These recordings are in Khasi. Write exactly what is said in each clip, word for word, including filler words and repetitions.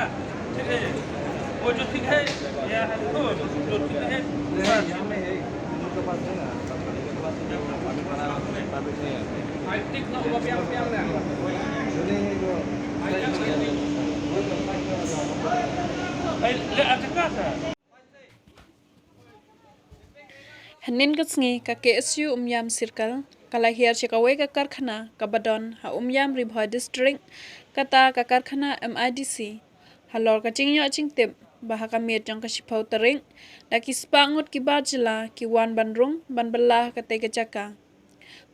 ठीक है, वो जो ठीक है, या है, वो जो ठीक है, नहीं, यहाँ में है, उनके पास है ना, उनके पास है, जो पानी भरा, पानी नहीं है। जो नहीं है, जो Hynnin ka sngi ka K S U Umiam Circle ka la hiar sha kawei ka karkhana kaba don ha Umiam, Ri Bhoi District, kata ka karkhana M I D C. Halor ka jingïoh jingtip ba ha ka miet jong ka shiphew tarik, da ki spah ngut ki bar jylla ki wan ban rung ban bylla ha katei ka jaka.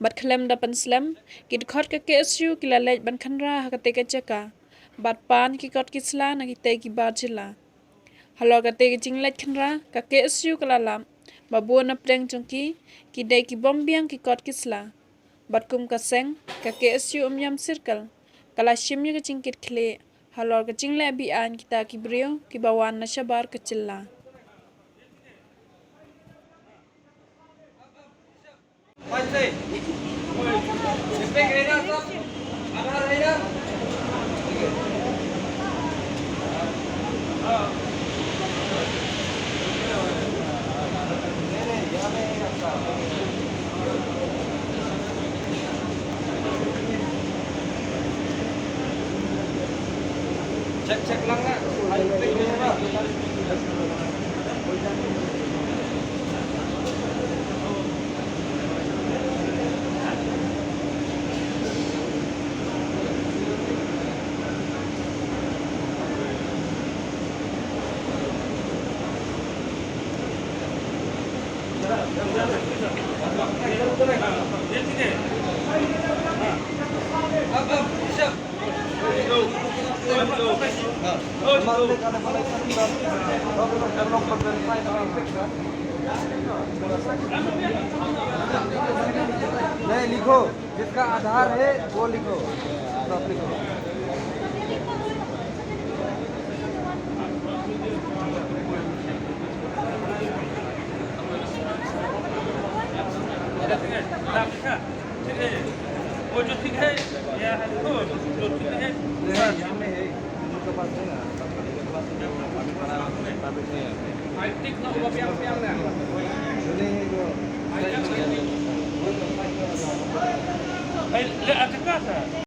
Bad khlem da pynslem, ki dkhot ka K S U ki la leit ban khynra ha katei ka jaka bad pan ki kot ki sla na kitei ki bar jylla. Halor katei ka jingleit khynra, ka K S U ka la lap ba bun na pdeng jong ki, ki dei ki bym biang ki kot ki sla. Bad kum ka seng, ka K S U Umiam Circle ka la shim ïa ka jingkitkhlieh halor ka jingleh be-aiñ kita ki briew kiba wan na shabar ka jylla. Check, check lang na. नहीं, लिखो। जिसका आधार है, वो लिखो। सब लिखो। वो जो ठीक है, या है, वो जो ठीक है। नहीं, यहाँ में है। उनके पास है ना, पानी भरा, पानी नहीं है। नहीं, नहीं, वो Ay, le, at the car, sir.